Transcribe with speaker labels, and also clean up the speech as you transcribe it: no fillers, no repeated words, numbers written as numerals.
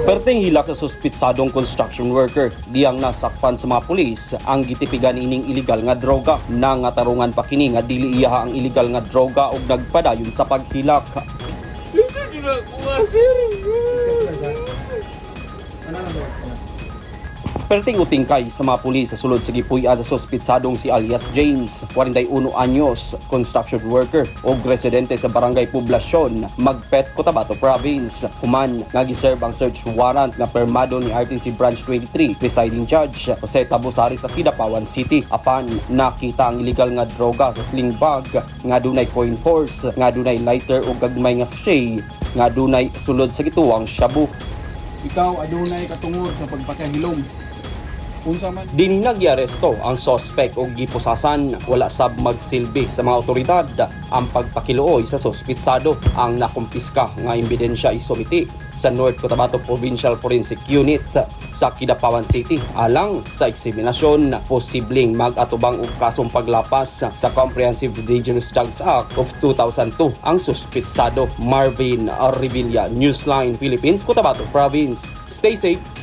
Speaker 1: Perting hilak sa suspitsadong construction worker, diyang nasakpan sa mga pulis ang gitipigan ining illegal nga droga. Nangatarungan pa kini nga dili iya ang illegal nga droga og nagpadayon sa paghilak. Perting utingkay sa mga pulis sa sulod sa gipuy-an sa suspitsadong si alias James, 41 anyos, construction worker o residente sa Barangay Poblacion, Magpet, Cotabato Province. Human nga giserve ang search warrant nga permado ni RTC Branch 23 presiding judge Jose Tabusari sa Kidapawan City. Apan nakita ang illegal nga droga sa sling bag nga dunay coin purse, nga dunay lighter ug gagmay nga sachet nga dunay sulod sa gituwang shabu.
Speaker 2: Ikaw adunay katungod sa pagpakahilom. Unsa man
Speaker 1: Dinhi nagyaresto ang sospek og gipusasan, wala sab magsilbi sa mga otoridad ang pagpakiluoy sa sospitsado. Ang nakumpiska nga ebidensya isumiti sa North Cotabato Provincial Forensic Unit sa Kidapawan City alang sa eksaminasyon. Posibleng mag-atubang og kasong paglapas sa Comprehensive Dangerous Drugs Act of 2002 ang suspitsado. Marvin Revilla, Newsline Philippines, Cotabato Province. Stay safe.